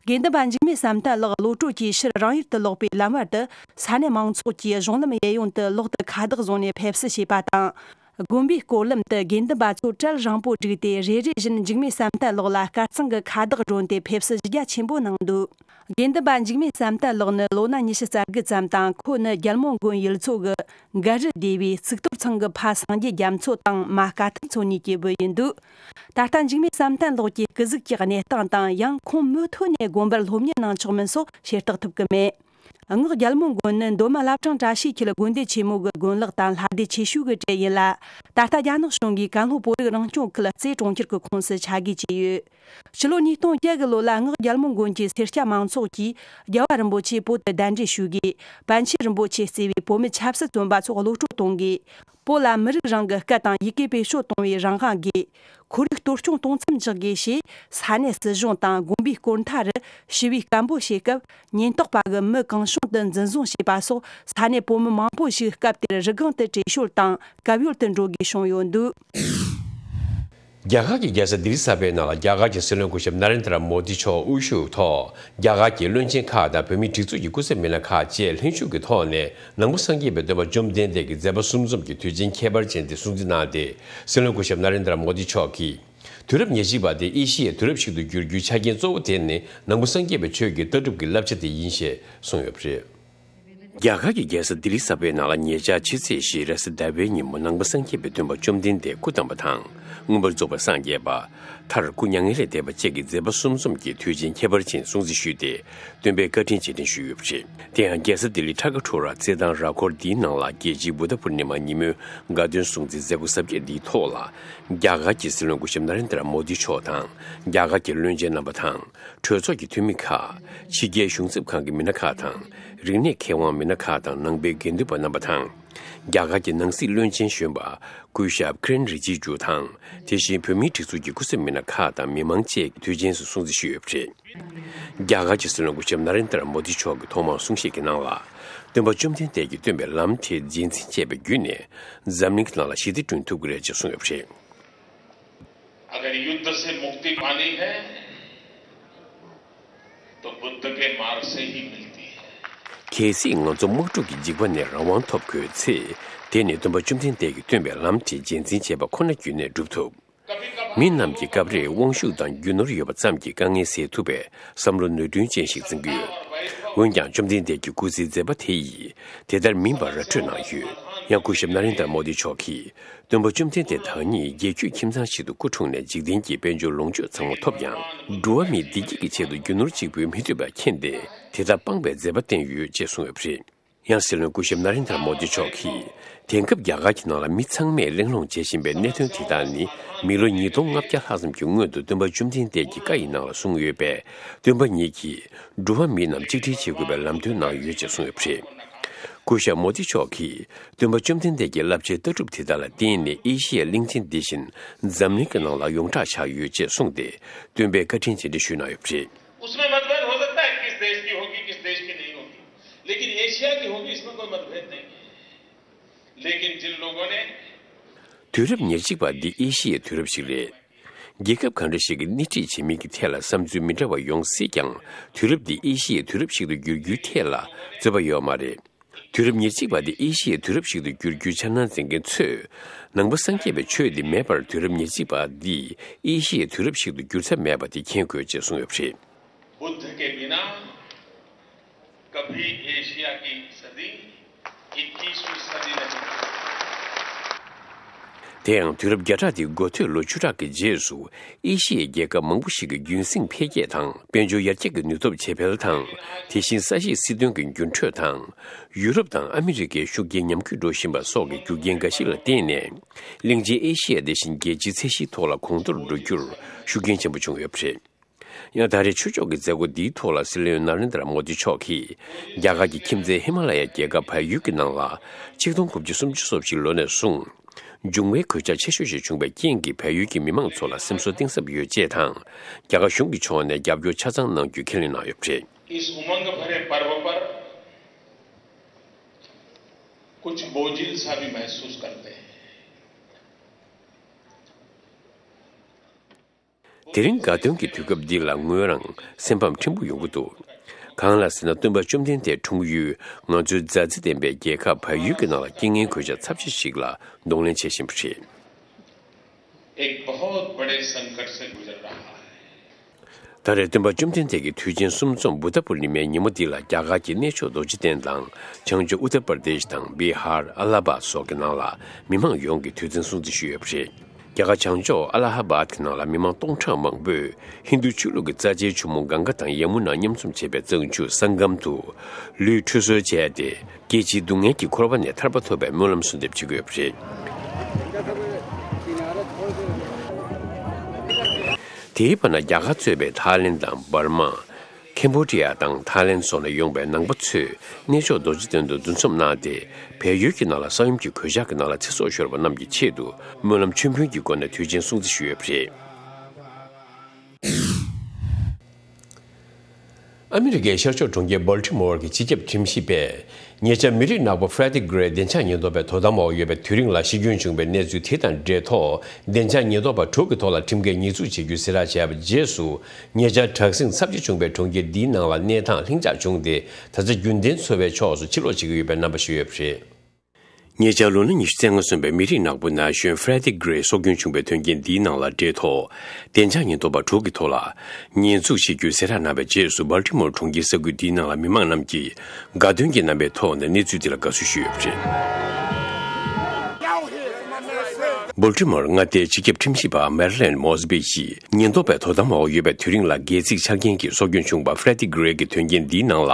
དགེ་འདུན་པ་འཇིགས་མེད་བསམ་གཏན་ལགས་གློད་གྲོལ་གྱིས་ཕྱིར་རང་ཡུལ་དུ་ལོག་པའི་ལམ་བར་དུ་ས་གནས་མང་ཚོགས་ཀྱིས་གཞུང་ལམ་གཡས་གཡོན་དུ་ལོག་ཏུ་ཁ་བཏགས་བཟུང་ནས་ཕེབས་བསུ་བྱས་པ་དང་། དགོན་པའི་སྐོར་ལམ་དུ་དགེ་འདུན་པ་ཚོ་གྲལ་རིང་པོ་བསྒྲིགས་ཏེ་རེ་རེ་བཞིན་འཇིགས་མེད་བསམ་གཏན་ལགས་ལ་དཀར་གཙང་གི་ཁ་བཏགས་སྒྲོན་ཏེ་ཕེབས་བསུ་རྒྱ་ཆེན་པོ་གནང་འདུག་དགེ་འདུན་པ་འཇིགས་མེད་བསམ་གཏན་ལགས་ནི་ལོ་ན་ཉི་ཤུ་རྩ་དགུ་ཙམ་དང་ཁོ་ནི་རྒྱལ་མོ་མགོན་ཡུལ་ཚོ་གི་མགར་རུ་སྡེ་བའི་གཙུག་ཏོར་ཚང་གི་ཕ་སངས་རྒྱས་རྒྱ་མཚོ་དང་མ་སྐལ་ཐང་མཚོ་གཉིས་ཀྱི་བུ་ཡིན་འདུག་ད་ལྟ་འཇིགས་མེད་བསམ་གཏན་ལགས་ཀྱི་སྐུ་གཟུགས་ཀྱི་གནས་སྟངས་དང་ཡང་ཁོང་མུ་མཐུད་ནས་དགོན་པར་སློབ་གཉེར་གནང་ཆོག་མིན་སོགས་ཤེས་རྟོགས་ཐུབ་ཀྱི་མེད། སྔགས་རྒྱལ་མོ་མགོན་ནི་མདོ་སྨད་བླ་བྲང་བཀྲ་ཤིས་འཁྱིལ་དགོན་སྡེ་ཆེན་མོ་གི་དགོན་ལག་དང་ལྷ་སྡེ་ཆེ་ཤོས་ཀྱི་གྲས་ཡིན་ལ། ད་ལྟ་རྒྱ་ནག་གཞུང་གིས་ཀན་ལྷོ་བོད་རིགས་རང་སྐྱོང་ཁུལ་རྩེ་གྲོང་ཁྱེར་གྱི་ཁོངས་སུ་ཆ་བགོས་བྱས་ཡོད། ཕྱི་ལོ་ཉིས་སྟོང་བརྒྱད་གི་ལོ་ལ་སྔགས་རྒྱལ་མོ་མགོན་གྱི་སེར་སྐྱ་མང་ཚོགས་ཀྱིས་རྒྱལ་བ་རིན་པོ་ཆེ་བོད་དུ་གདན་འདྲེན་ཞུ་དགོས། པཎ་ཆེན་རིན་པོ་ཆེ་གཙོས་པའི་བོད་མི་ཆབ་སྲིད་བཙོན་པ་ཚོ་གློད་གྲོལ་གཏོང་དགོས། བོད་ལ་མི་རིགས་རང་གི་སྐད་དང་ཡི་གེ་བེད་སྤྱོད་གཏོང་བའི་རང་དབང་དགོས། ཁོར་ཡུག་གཏོར་སྐྱོན་གཏོང་མཚམས་འཇོག་དགོས་ཞེས་ས་གནས་སྲིད་གཞུང་དང་དགོན་པའི་སྐོར་མཐའ་རུ་ཞི་བའི་སྐད་འབོད་བྱེད་སྐབས་ཉེན་རྟོག་པ་གིས་མི་གང་བྱུང་དུ་འཛིན་བཟུང་བྱས་པ་སོགས་ས་གནས་བོད་མི་མང་པོ་ཞིག་སྐབས་དེར་རི་སྒང་དུ་བྲོས་བྱོལ་དང་གབ་ཡོལ་དུ་འགྲོ་དགོས་བྱུང་ཡོད་འདུག་རྒྱ་གར་གྱི་རྒྱལ་ས་ལྡི་ལི་གསར་པའི་ནང་ལ་རྒྱ་གར་གྱི་སྲིད་བློན་སྐུ་ཞབས་ན་རེན་དྲ་མོ་དི་མཆོག་དབུ་བཞུགས་ཐོག་རྒྱ་གར་གྱི་བློན་ཆེན་ཁག་དང་བོད་མིའི་སྒྲིག་འཛུགས་ཀྱི་སྐུ་ཚབ་མི་སྣ་ཁག་བཅས་ལྷན་ཞུགས་ཀྱི་ཐོག་ནས་ནང་པ་སངས་རྒྱས་པའི་སྟོན་པ་བཅོམ་ལྡན་འདས་ཀྱི་མཛད་པ་གསུམ་འཛོམས་ཀྱི་དུས་ཆེན་ཁྱད་པར་ཅན་དེ་སྲུང་བརྩི་གནང་སྟེ། སྲིད་བློན་སྐུ་ཞབས་ན་རེན་དྲ་མོ་དི་མཆོག་གིས། དུས་རབས་ཉེར་གཅིག་པ་དེ་ཨེ་ཤི་ཡའི་དུས་རབས་ཤིག་ཏུ་འགྱུར་རྒྱུའི་ཆ་རྐྱེན་གཙོ་བོ་དེ་ནི་ནང་པ་སངས་རྒྱས་པའི་ཆོས་ཀྱི་ལྟ་གྲུབ་ཀྱི་བསླབ་བྱ་དེ་ཡིན་ཞེས་གསུངས་ཡོད་པ་རེད། རྒྱ་གར་གྱི་རྒྱལ་ས་ལྡི་ལི་གསར་པའི་ནང་ལ་ཉེ་ཆར་ཕྱི་ཚེས་བཞི་རེས་གཟའ་ཟླ་བའི་ཉིན་མོ་ནང་པ་སངས་རྒྱས་པའི་སྟོན་པ་བཅོམ་ལྡན་འདས་སྐུ་བལྟམས་པ་དང་། མངོན་པར་རྫོགས་པར་སངས་རྒྱས་པ། མཐར་སྐུ་མྱ་ངན་ལས་འདས་པ་བཅས་ཀྱི་མཛད་པ་གསུམ་འཛོམས་ཀྱི་དུས་ཆེན་ཁྱད་པར་ཅན་སྲུང་བརྩི་ཞུས་ཏེ། སྟོན་པའི་བཀའ་དྲིན་རྗེས་དྲན་ཞུས་ཡོད་པ་རེད། དེ་ཡང་རྒྱལ་ས་ལྡི་ལི་ཊ་ག་ཊོ་ར་རྩེད་ཐང་ར་སྐོར་འདིའི་ནང་ལ་རྒྱལ་སྤྱིའི་བུདྡྷ་པུར་ནི་མ་ཉིན་མོའི་དགའ་སྟོན་སྲུང་བརྩིའི་མཛད་སྒོ་གཟབ་རྒྱས་འདིའི་ཐོག་ལ། རྒྱ་གར་གྱི་སྲིད་བློན་སྐུ་ཞབས་ན་རེན་དྲ་མོ་དི་མཆོག་དང་། རྒྱ་གར་གྱི་བློན་ཆེན་རྣམ་པ་དང་། གྲོས་ཚོགས་ཀྱི་འཐུས་མི་ཁག་ཕྱི་རྒྱལ་གཞུང་ཚབ་ཁང་གི་མི་སྣ་ཁག་དང་། རིག་གནས་མཁས་དབང་མི་སྣ་ཁག་དང་ནང་པའི་དགེ་འདུན་པ་རྣམ་པ་དང་། རྒྱ་གར་གྱི་ནང་སྲིད་བློན་ཆེན་གཞོན་པ་སྐུ་ཞབས་ཀི་རེན་རི་ཇི་ཇུ་དང་། དེ་བཞིན་བོད་མིའི་སྒྲིག་འཛུགས་ཀྱི་སྐུ་ཚབ་མི་སྣ་ཁག་དང་མི་མང་བཅས་ཀྱིས་དུས་ཆེན་སུ་སྲུང་བརྩི་ཞུས་ཡོད་པ་རེད། རྒྱ་གར་གྱི་སྲིད་བློན་སྐུ་ཞབས་ན་རེན་དྲ་མོ་དི་མཆོག་གི་ཐོག་མར་གསུང་བཤད་ཀྱི་ནང་ལ། སྟོན་པ་བཅོམ་ལྡན་འདས་ཀྱིས་སྟོན་པའི་ལམ་དེ་རྗེས་འཛིན་བྱས་པ་བརྒྱུད་ནས་འཛམ་གླིང་གི་ནང་ལ་ཞི་བདེ་བསྐྲུན་ཐུབ་ཀྱི་རེད་ཅེས་གསུངས་ཡོད་པ་རེད། अगर युद्ध से मुक्ति पानी है, तो बुद्ध के मार्ग से ही मिलती है। གལ་སྲིད་ང་ཚོ་དམག་འཁྲུག་གི་འཇིགས་པ་ནས་རང་དབང་ཐོབ་དགོས་ཚེ། དེ་ནི་སྟོན་པ་བཅོམ་ལྡན་འདས་ཀྱིས་སྟོན་པའི་ལམ་དེ་རྗེས་འཛིན་བྱས་པ་ཁོ་ན་བརྒྱུད་ནས་འགྲུབ་ཐུབ། མི་རྣམས་ཀྱིས་སྐབས་རེ་དབང་ཤུགས་དང་རྒྱུ་ནོར་ཡོད་པ་ཙམ་གྱིས་དཀའ་ངལ་སེལ་ཐུབ་པའི་བསམ་བློ་ནོར་འཁྲུལ་ཅན་ཞིག་འཛིན་གྱི་ཡོད། འོན་ཀྱང་བཅོམ་ལྡན་འདས་ཀྱི་སྐུ་ཚེའི་མཛད་པ་དེ་ཡིས་དེ་ལྟར་མིན་པ་ར་སྤྲོད་གནང་ཡོད། ཡང་སྐུ་ཞབས་ན་རེན་དྲ་མོ་དི་མཆོག་གིས། སྟོན་པ་བཅོམ་ལྡན་འདས་བདག་ཉིད་རྒྱལ་རྒྱུད་ཁྱིམ་ཚང་ཞིག་ཏུ་སྐུ་འཁྲུངས་ནས་འཇིག་རྟེན་གྱི་དཔལ་འབྱོར་ལོངས་སྤྱོད་ཚང་མ་ཐོབ་ཀྱང་། འགྲོ་བ་མིའི་བདེ་སྐྱིད་ཀྱི་ཆེད་དུ་རྒྱུ་ནོར་གཅིག་པུས་མི་ཐུབ་པ་མཁྱེན་ཏེ། དེ་ལྟར་སྤངས་པའི་མཛད་པ་བསྟན་ཡོད་ཅེས་གསུངས་ཡོད་པ་རེད། ཡང་སྲིད་བློན་སྐུ་ཞབས་ན་རེན་དྲ་མོ་དི་མཆོག་གིས། དེང་སྐབས་རྒྱ་གར་གྱི་ནང་ལ་མི་ཚང་མས་གླེང་སློང་བྱེད་བཞིན་པའི་གནད་དོན་དེ་དག་ནི། མི་ལོ་ཉིས་སྟོང་ལྔ་བརྒྱ་ལྷག་ཙམ་གྱི་སྔོན་དུ་སྟོན་པ་བཅོམ་ལྡན་འདས་ཀྱི་བཀའ་ཡི་ནང་ལ་གསུངས་ཡོད་པས། སྟོན་པ་ཉིད་ཀྱིས། འགྲོ་བ་མི་རྣམས་གཅིག་སྒྲིལ་བྱེད་དགོས་པའི་ལམ་སྟོན་གནང་ཡོད་ཅེས་གསུངས་ཡོད་པ་རེད། སྐུ་ཞབས་མོ་དི་མཆོག་གིས། སྟོན་པ་བཅོམ་ལྡན་འདས་ཀྱི་བསླབ་བྱའི་ལྟ་གྲུབ་དེ་དག་ལ་བརྟེན་ནས་ཨེ་ཤི་ཡའི་གླིང་ཆེན་འདི་བཞིན་འཛམ་གླིང་གི་ནང་ལ་ཡོངས་གྲགས་ཆགས་ཡོད་ཅེས་གསུངས་ཏེ། སྟོན་པའི་བཀའ་དྲིན་རྗེས་དྲན་ཞུས་གནང་ཡོད་པ་རེད། उसमें मतभेद हो सकता है, किस देश की होगी, किस देश की नहीं होगी, लेकिन एशिया की होगी, इसमें कोई मतभेद नहीं है। लेकिन जिन लोगों ने དུས་རབས་ཉེར་གཅིག་པ་འདི་ཨེ་ཤི་ཡའི་དུས་རབས་ཤིག་རེད། རྒྱལ་ཁབ་གང་འདྲ་ཞིག་གིས་སྣེ་ཁྲིད་བྱེད་མིན་གྱི་ཐད་ལ་བསམ་ཚུལ་མི་འདྲ་བ་ཡོང་སྲིད་ཀྱང་། དུས་རབས་འདི་ཨེ་ཤི་ཡའི་དུས་རབས་ཤིག་ཏུ་འགྱུར་རྒྱུའི་ཐད་ལ་རྩོད་པ་ཡོད་མ་རེད། དུས་རབས་ཉེར་གཅིག་པ་འདི་ཨེ་ཤི་ཡའི་དུས་རབས་ཤིག་ཏུ་འགྱུར་རྒྱུའི་འཆར་སྣང་འཛིན་མཁན་ཚོས། ནང་པ་སངས་རྒྱས་པའི་ཆོས་འདི་མེད་པར་དུས་རབས་ཉེར་གཅིག་པ་འདི་ཨེ་ཤི་ཡའི་དུས་རབས་ཤིག་ཏུ་འགྱུར་ས་མེད་པ་དེ་མཁྱེན་དགོས་ཅེས་གསུངས་ཡོད་པ་རེད། बुद्ध के बिना कभी एशिया की सदी इक्कीसवीं सदी नहीं। དེ་ཡང་དུས་རབས་བརྒྱ་ཕྲག་འདིའི་འགོ་སྟོད་ལོ་བཅུ་ཕྲག་གི་རྗེས་སུ། ཨེ་ཤི་ཡའི་རྒྱལ་ཁབ་མང་པོ་ཞིག་གི་རྒྱུན་སྲིང་འཕེལ་རྒྱས་དང་། དཔལ་འབྱོར་ཡར་རྒྱས་ཀྱི་ནུས་སྟོབས་ཇེ་འཕེལ་དང་། དེ་བཞིན་ས་གཞིའི་སྲིད་དོན་གྱི་འགྱུར་འགྲོས་དང་། ཡུ་རོབ་དང་ཨ་མི་རི་ཀའི་ཤུགས་རྐྱེན་ཉམས་རྒུད་འགྲོ་བཞིན་པ་སོགས་ཀྱི་རྒྱུ་རྐྱེན་འགའ་ཞིག་ལ་བརྟེན་ནས། གླིང་ཆེན་ཨེ་ཤི་ཡ་དེ་བཞིན་རྒྱལ་སྤྱིའི་ཚད་གཞིའི་ཐོག་ལ་གོང་མཐོར་འགྲོ་རྒྱུར་ཤུགས་རྐྱེན་ཆེན་པོ་བྱུང་ཡོད་པ་རེད། ཡང་ད་རེས་ཆོས་ཕྱོགས་ཀྱི་མཛད་སྒོ་འདིའི་ཐོག་ལ་སྲིད་བློན་ན་རེན་དྲ་མོ་དི་མཆོག་གིས། རྒྱ་གར་གྱི་ཁྱིམ་མཚེས་ཧི་མ་ལ་ཡའི་རྒྱལ་ཁབ་བལ་ཡུལ་གྱི་ནང་ལ། ཆིག་སྟོང་དགུ་བརྒྱ་སུམ་ཅུ་སོ་བཞི་ལོ་ནས་བཟུང་། འབྱུང་བའི་གོད་ཆག་ཆེ་ཤོས་ཤིག་བྱུང་བའི་རྐྱེན་གྱིས་བལ་ཡུལ་གྱི་མི་མང་ཚོ་ལ་སེམས་གསོ་གཏིང་ཟབ་ཡོད་ཅེས་དང་། རྒྱ་གར་གཞུང་གི་ཕྱོགས་ནས་རྒྱབ་སྐྱོར་ཆ་ཚང་གནང་རྒྱུ་ཁས་ལེན་གནང་ཡོད་པ་རེད། इस उमंग भरे पर्व पर कुछ बोझिल सा भी महसूस करते हैं। དེ་རིང་དགའ་སྟོན་གྱི་དུས་སྐབས་འདི་ལ་ངོས་རང་སེམས་ཕམ་ཕྲན་བུ་ཡོང་གི་འདུག་གང་ལ་ཟེར་ན། སྟོན་པ་བཅོམ་ལྡན་འདས་འཁྲུངས་ཡུལ་ང་ཚོའི་མཛའ་བརྩེ་ལྡན་པའི་རྒྱལ་ཁབ་བལ་ཡུལ་གྱི་ནང་ལ་རྐྱེན་ངན་གོད་ཆག་ཚབས་ཆེ་ཞིག་ལ་གདོང་ལེན་བྱེད་བཞིན་པ་རེད། एक बहुत बड़े संकट से गुजर रहा है। ད་རེས་སྟོན་པ་བཅོམ་ལྡན་འདས་ཀྱི་དུས་ཆེན་གསུམ་འཛོམས་བུདྡྷ་པུར་ནི་མའི་ཉིན་མོ་འདི་ལ། རྒྱ་གར་གྱི་གནས་མཆོག་རྡོ་རྗེ་གདན་དང་། བྱང་ཕྱོགས་ཨུ་ཏར་པར་དེཤ་དང་། བི་ཧར། ཨ་ལ་ཧ་བཱད་སོགས་ཀྱི་ནང་ལ་མི་མང་ཡོངས་ཀྱིས་དུས་ཆེན་སྲུང་བརྩི་ཞུས་ཡོད་པ་རེད། རྒྱ་གར་བྱང་ཕྱོགས་ཨ་ལ་ཧ་བཱད་ཀྱི་ནང་ལ་མི་མང་སྟོང་ཕྲག་མང་པོས་ཧིན་རྡུ་ཆོས་ལུགས་ཀྱི་རྩ་ཆེའི་ཆུ་མོ་གངྒཱ་དང་ཡ་མུ་ན་མཉམ་འཛོམས་བྱེད་པའི་གཙང་ཆུ་སང་གམ་དུ་ལུས་ཁྲུས་གསོལ་བྱས་ཏེ། སྐྱེ་འཆིའི་སྡུག་བསྔལ་གྱི་འཁོར་བ་ནས་ཐར་པ་ཐོབ་པའི་སྨོན་ལམ་གསོལ་འདེབས་བྱེད་ཀྱི་ཡོད་པ་རེད། དེའི་བར་ན། རྒྱ་གར་གཙོས་པའི་ཐའི་ལེན་དང་འབར་མ། ཁེམ་བྷོ་ཌི་ཡ་དང་ཐའི་ལེན་སོགས་ནས་ཡོང་པའི་ནང་པ་ཚོས་གནས་མཆོག་རྡོ་རྗེ་གདན་དུ་འདུ་འཛོམས་གནང་སྟེ། བལ་ཡུལ་གྱི་ནང་ལ་ས་ཡོམ་གྱི་གོད་ཆག་གི་ནང་ལ་ཚེ་སྲོག་ཤོར་བ་རྣམས་ཀྱི་ཆེད་དུ་སྨོན་ལམ་མཆོད་འབུལ་གྱི་སྒོ་ནས་དུས་ཆེན་སྲུང་བརྩི་ཞུས་ཡོད་པ་རེད། ཨ་མི་རི་ཀའི་ཤར་ཕྱོགས་གྲོང་ཁྱེར་སྦལ་ཊི་མོར་གྱི་སྤྱི་ཁྱབ་ཁྲིམས་ཞིབ་པས། ཉེ་ཆར་མི་རིགས་ནག་པོ་ཧྥེ་རེ་ཌི་གྷི་རེ་བདེ་འཇགས་ཉེན་རྟོག་པའི་དོ་དམ་འོག་ཡོད་པའི་དུས་རིང་ལ་ཤི་སྐྱོན་བྱུང་བའི་གནས་ཚུལ་དེ་དང་འབྲེལ་ཐོག་བདེ་འཇགས་ཉེན་རྟོག་པ་དྲུག་གི་ཐོག་ལ་ཁྲིམས་འགལ་ཉེས་འཛུགས་བྱེད་རྒྱུའི་གསལ་བསྒྲགས་བྱས་པ་རྗེས་སུ། ཉེ་ཆར་དྲག་ཟིང་ཚབས་ཆེ་བྱུང་བའི་གྲོང་ཁྱེར་འདིའི་ནང་ལ་གནས་སྟངས་ལྷིང་འཇགས་བྱུང་སྟེ། ད་ཆ་རྒྱུན་ལྡན་འཚོ་བའི་ཕྱོགས་སུ་ཕྱིར་ལོག་བྱེད་ཀྱི་ཡོད་པའི་རྣམ་པ་ཞིག་ཡོད་པ་རེད། ཉེ་ཆར་ལོ་ན་ཉི་ཤུ་རྩ་ལྔ་སོན་པའི་མི་རིགས་ནག་པོ་ན་གཞོན་ཧྥེ་རེ་ཌི་གྷི་རེ་སྲོག་སྐྱོན་བྱུང་བའི་དོན་རྐྱེན་འདིའི་ནང་ལ་འབྲེལ་ཐོགས་བདེ་འཇགས་ཉེན་རྟོག་པ་དྲུག་གི་ཐོག་ལ་ཉེས་འཛུགས་བྱེད་རྒྱུའི་གསལ་བསྒྲགས་གནང་བའི་རྗེས་སུ། སྦལ་ཊི་མོར་གྲོང་ཁྱེར་ས་ཁུལ་འདིའི་ནང་ལ་མི་མང་རྣམས་ཀྱིས་དགའ་སྟོན་གྱི་རྣམ་པའི་ཐོག་ནས་གནས་ཚུལ་འདི་ལ་དགའ་བསུ་ཞུས་ཡོད་པ་རེད། སྦལ་ཊི་མོར་མངའ་སྡེའི་སྤྱི་ཁྱབ་ཁྲིམས་ཞིབ་པ་མེ་རི་ལན་མོ་སི་བི་ཡིས། ཉེན་རྟོག་པའི་དོ་དམ་འོག་ཡོད་པའི་དུས་རིང་ལ་སྒལ་ཚིགས་འཕྱག་རྐྱེན་གྱིས་སྲོག་སྐྱོན་བྱུང་བ་ཧྥེ་རེ་ཌི་གྷི་རེ་གི་དོན་རྐྱེན་འདིའི་ནང་ལ་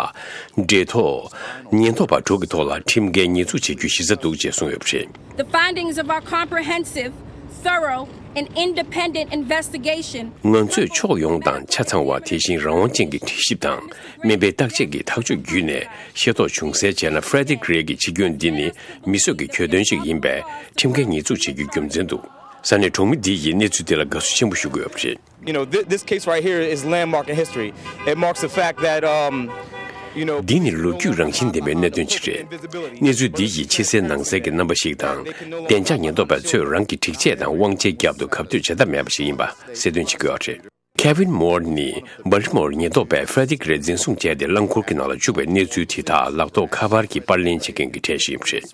འབྲེལ་ཐོགས་ཉེན་རྟོག་པ་དྲུག་གི་ཐོག་ལ་ཁྲིམས་འགལ་ཉེས་འཛུགས་བྱེད་རྒྱུའི་གཞི་རྩ་འདུག་ཅེས་གསུངས་ཡོད་པ་རེད། The findings of our comprehensive, thorough, and independent investigation ང་ཚོས་ཕྱོགས་ཡོངས་དང་ཆ་ཚང་བ། དེ་བཞིན་རང་དབང་ཅན་གྱི་དྲི་ཞིབ་དང་སྨན་པའི་བརྟག་དཔྱད་ཀྱི་ཐག་གཅོད་བརྒྱུད་ནས་ཤེས་རྟོགས་བྱུང་གསལ་བྱས་ན། ཧྥེ་རེ་ཌི་གྷི་རེ་གི་འཆི་སྐྱོན་འདི་ནི་མི་གསོད་ཀྱི་གྱོད་དོན་ཞིག་ཡིན་པས་ཁྲིམས་འགལ་ཉེས་འཛུགས་བྱེད་རྒྱུའི་རྒྱུ་མཚན་འདུག་ས་གནས་གྲོང་མི་འདི་ཡིས་གནས་ཚུལ་འདི་ལ་དགའ་བསུ་ཆེན་པོ་ཞུ་གི་ཡོད་པ་རེད། You know, this, this case right here is landmark in history. It marks the fact that, um, you know, འདི་ནི་ལོ་རྒྱུས་རང་བཞིན་ལྡན་པའི་གནད་དོན་ཞིག་རེད། གནས་ཚུལ་འདི་ཡིས་ཕྱི་གསལ་ནང་གསལ་གྱི་རྣམ་པ་ཞིག་དང་། བདེ་འཇགས་ཉེན་རྟོག་པ་ཚོས་རང་གི་སྒྲིག་ཆས་དང་དབང་ཆའི་རྒྱབ་ཏུ་གབ་སྡོད་བྱེད་ཐབས་མེད་པ་ཞིག་ཡིན་པ་གསལ་སྟོན་བྱེད་ཀྱི་ཡོད་པ་རེད། Kevin Moore ནི་སྦལ་ཊི་མོར་ཉེན་རྟོག་པས་ཧྥེ་རེ་ཌི་གྷི་རེ་འཛིན་བཟུང་བྱས་ཏེ་རླངས་འཁོར་གྱི་ནང་ལ་བཅུག་པའི་གནས་ཚུལ་དེ་དག་ལག་ཐོགས་ཁ་པར་གྱིས་པར་ལེན་བྱེད་མཁན་གྱི་གྲས་ཤིག་ཡིན་པ་རེད།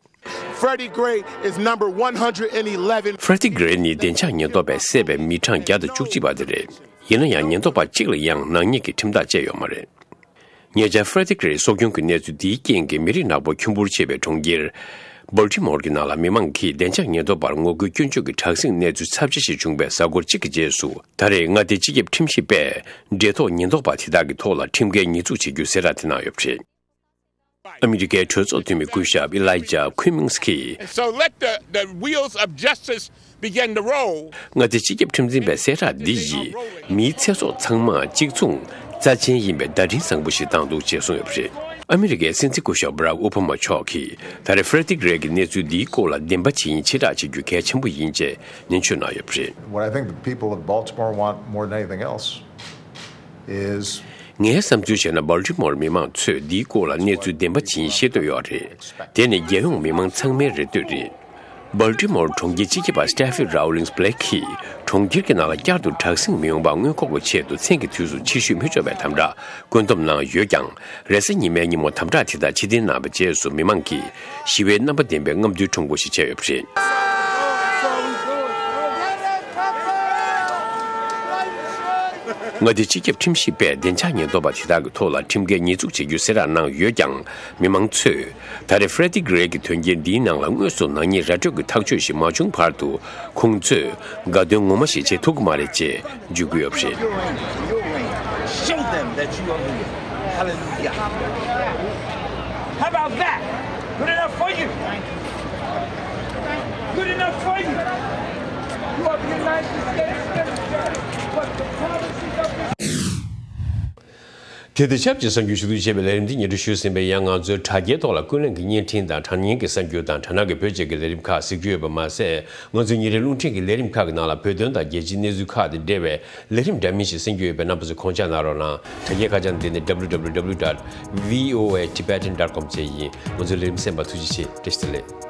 Freddie Gray is number one hundred and eleven. ཧྥེ་རེ་ཌི་གྷི་རེ་ནི་བདེ་འཇགས་ཉེན་རྟོག་པས་བསད་པའི་མི་གྲངས་བརྒྱ་དང་བཅུ་གཅིག་པ་དེ་རེད། ཡིན་ན་ཡང་ཉེན་རྟོག་པ་གཅིག་ལ་ཡང་ནག་ཉེས་ཀྱི་ཁྲིམས་ཐག་བཅད་ཡོད་མ་རེད། ཉེ་ཆར་ཧྥེ་རེ་ཌི་གྷི་རེ་སྲོག་སྐྱོན་གྱི་གནས་ཚུལ་འདིའི་རྐྱེན་གྱིས་མི་རིགས་ནག་པོ་ཁྱུང་པོར་མཆེད་པའི་གྲོང་ཁྱེར་སྦལ་ཊི་མོར་གྱི་ནང་ལ་མི་མང་གིས་བདེ་འཇགས་ཉེན་རྟོག་པར་ངོ་རྒོལ་སྐྱོན་བརྗོད་ཀྱི་དྲག་ཟིང་གནས་ཚུལ་ཚབས་ཆེ་ཞིག་བྱུང་བའི་གཟའ་འཁོར་གཅིག་གི་རྗེས་སུ། ད་རེས་མངའ་སྡེའི་སྤྱི་ཁྱབ་ཁྲིམས་ཞིབ་པས་འབྲེལ་ཐོགས་ཉེན་རྟོག་པ་དེ་དག་གི་ཐོག་ལ་ཁྲིམས་འགལ་ཉེས་འཛུགས་བྱེད་རྒྱུའི་གསལ་བསྒྲགས་དེ་གནང་ཡོད་པ་རེད། ཨ་མི་རི་ཀའི་གྲོས་ཚོགས་འཐུས་མི་སྐུ་ཞབས་ཨི་ལའི་ཇཱ་ཁུ་མིང་སི་གིས། So let the, the wheels of justice begin to roll. མངའ་སྡེའི་སྤྱི་ཁྱབ་ཁྲིམས་འཛིན་པའི་གསལ་བསྒྲགས་འདི་ཡིས་མིའི་ཚེ་སྲོག་ཚང་མ་གཅིག་མཚུངས་རྩ་ཆེན་ཡིན་པའི་བརྡ་འཕྲིན་བཟང་པོ་ཞིག་བཏང་འདུག་ཅེས་གསུངས་ཡོད་པ་རེད། ཨ་མི་རི་ཀའི་སྲིད་འཛིན་སྐུ་ཞབས་བྷ་རག་ཨོ་བྷ་མ་མཆོག་གིས་ད་རེས་ཧྥེ་རེ་ཌི་གྷི་རེ་གི་གནས་ཚུལ་འདིའི་སྐོར་ལ་བདེན་པ་ཇི་ཡིན་ཕྱིར་བསྒྲགས་བྱེད་རྒྱུ་གལ་ཆེན་པོ་ཡིན་ཅེས་ནན་བརྗོད་གནང་ཡོད་པ་རེད། What I think the people of Baltimore want more than anything else is ངའི་བསམ་ཚུལ་བྱས་ན། སྦལ་ཊི་མོར་མི་མང་ཚོས་འདིའི་སྐོར་ལ་གནས་ཚུལ་བདེན་པ་ཇི་ཡིན་ཤེས་འདོད་ཡོད་རེད། དེ་ནི་རྒྱལ་ཡོངས་མི་མང་ཚང་མའི་རེ་འདོད་རེད། སྦལ་ཊི་མོར་གྲོང་ཁྱེར་སྤྱི་ཁྱབ་པ་སི་ཊེ་ཕི་རའོ་ལིང་སི་བྷི་ལེག་གིས་གྲོང་ཁྱེར་གྱི་ནང་ལ་བསྐྱར་དུ་དྲག་ཟིང་མི་ཡོང་བར་སྔོན་འགོག་གི་ཆེད་དུ་མཚན་གྱི་དུས་སུ་ཕྱི་བཤོལ་མི་འགྲོ་བའི་དམ་དྲག་བཀོད་འདོམས་གནང་ཡོད་ཀྱང་། རེས་གཟའ་ཉི་མའི་ཉིན་མོ་དམ་དྲག་དེ་དག་ཕྱིར་འཐེན་གནང་བའི་རྗེས་སུ་མི་མང་གིས་ཞི་བའི་རྣམ་པ་ལྡན་པའི་རྔམ་སྟོན་ཁྲོམ་སྐོར་ཞིག་བྱས་ཡོད་པ་རེད། མངའ་སྡེ་སྤྱི་ཁྱབ་ཁྲིམས་ཞིབ་པས་བདེ་འཇགས་ཉེན་རྟོག་པ་དེ་དག་གི་ཐོག་ལ་ཁྲིམས་འགལ་ཉེས་འཛུགས་བྱེད་རྒྱུ་གསལ་བསྒྲགས་གནང་ཡོད་ཀྱང་། མི་མང་ཚོས་ད་རེས་Freddie Gray གི་དོན་རྐྱེན་འདིའི་ནང་ལ་དངོས་སུ་ནག་ཉེས་ར་སྤྲོད་ཀྱི་ཐག་གཅོད་ཞིག་མ་བྱུང་བར་དུ། ཁོང་ཚོས་དགའ་སྟོན་ངོ་མ་ཞིག་བྱེད་ཐུབ་ཀྱི་མ་རེད་ཅེས་བརྗོད་ཀྱི་ཡོད་པ་རེད། Your reign. Show them that you are real. Hallelujah. How about that? Good enough for you? Good enough for you? You are the United States Minister. What the promises of this དེ་དང་ཆབས་ཅིག་གསར་འགྱུར་ཞུ་གཏུག་བྱེད་པའི་ལས་རིམ་འདི་སྙན་སྒྲོན་ཞུས་ཟིན་པས། ཡང་ང་ཚོའི་དྲ་རྒྱའི་ཐོག་ལ་ཀུན་གླེང་གི་བརྙན་འཕྲིན་དང་དྲ་བརྙན་གྱི་གསར་འགྱུར་དང་དྲ་སྣང་གི་བོད་ཅེས་ཀྱི་ལས་རིམ་ཁག་གཟིགས་རྒྱུ་ཡོད་པ་མ་ཟད། ང་ཚོའི་ཉིན་རེའི་རླུང་འཕྲིན་གྱི་ལས་རིམ་ཁག་གི་ནང་ལ་བོད་དོན་དང་རྒྱལ་སྤྱིའི་གནས་ཚུལ་ཁག་དང་འབྲེལ་བའི་ལས་རིམ་འདྲ་མིན་ཞིག་གསན་རྒྱུ་ཡོད་པས། རྣམ་པ་ཚོས་དགོངས་འཇགས་གནང་རོགས་གནང་། དྲ་རྒྱའི་ཁ་བྱང་འདི་ནི་W W W dot V O A Tibetan dot com བཅས་ཡིན། ང་ཚོའི་ལས་རིམ་གསན་པར་ཐུགས་རྗེ་ཆེ། བཀྲ་ཤིས་བདེ་ལེགས།